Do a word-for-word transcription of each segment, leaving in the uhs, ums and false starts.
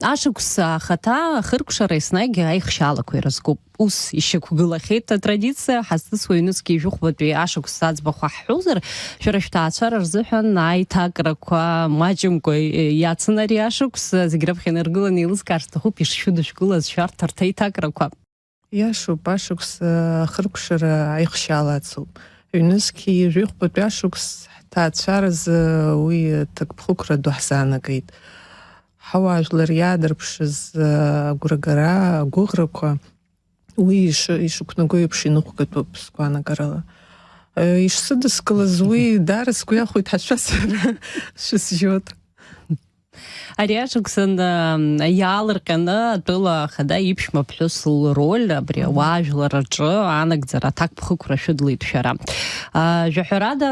Ашықәс ахаҭа ахыркәшара еснагь аихшьаалақәа ирызкуп. Ус ишьақәгылахьеит атрадициа, ҳазҭысуа ҩнызқьи жәохәбатәи ашықәс аӡбахә ҳҳәозар, шәара шәҭаацәара рзыҳәан аиҭакрақәа маҷымкәа иацын ари ашықәс. Зегь раԥхьа инаргыланы еилыскаар сҭахуп ишшәыдышәкылаз шәарҭ арҭ аиҭакрақәа. Иашоуп, ашықәс ахыркәшара аихшьаала ацуп. Ҩнызқьи жәохәбатәи ашықәс ҳҭаацәаразы уи ҭакԥхықәра ду ҳзаанагеит. Ҳауаажәлар иаадырԥшыз агәрагара, агәыӷрақәа уи ишықәнаго еиԥш иныҟәгатәуп сгәаанагарала. Ишсыдыскылаз уи даара сгәы иахәеит ҳәа шәасҳәар шәысжьоит. Ари ашықәсан иаалырҟьаны атәыла ахада иԥшәма ԥҳәыс лроль абри ауаажәлар рҿы анагӡара аҭакԥхықәра шәыдлеит шәара. Жәаҳәарада,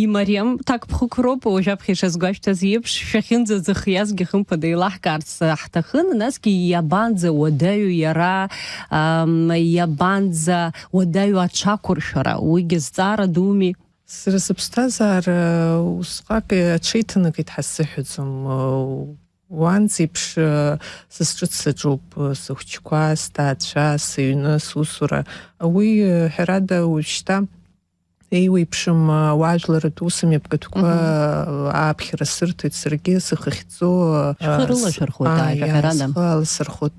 имариам ҭакԥхықәроуп, уажәаԥхьа ишазгәашәҭаз еиԥш, шәахьынӡаӡыхиазгьы хымԥада еилаҳкаарц ҳҭахын, насгьы иабанӡа уадаҩу иара, иабанӡа уадаҩу аҽақәыршәара, уигьы зҵаара думи. Сара сыԥсҭазаара усҟак аҽеиҭанакит ҳәа сзыҳәаӡом. Уанӡеиԥш сызҿыц саҿуп, сыхәҷқәа, сҭаацәа, сыҩны, сусура. Уи, ҳәарада, уажәшьҭа еиуеиԥшым ауаажәларратә усмҩаԥгатәқәа ааԥхьара сырҭоит саргьы, сыхьӡо. Шәхы рылашәырхәоит, ааи, ааи, ҳәарада. Схы аласырхәоит.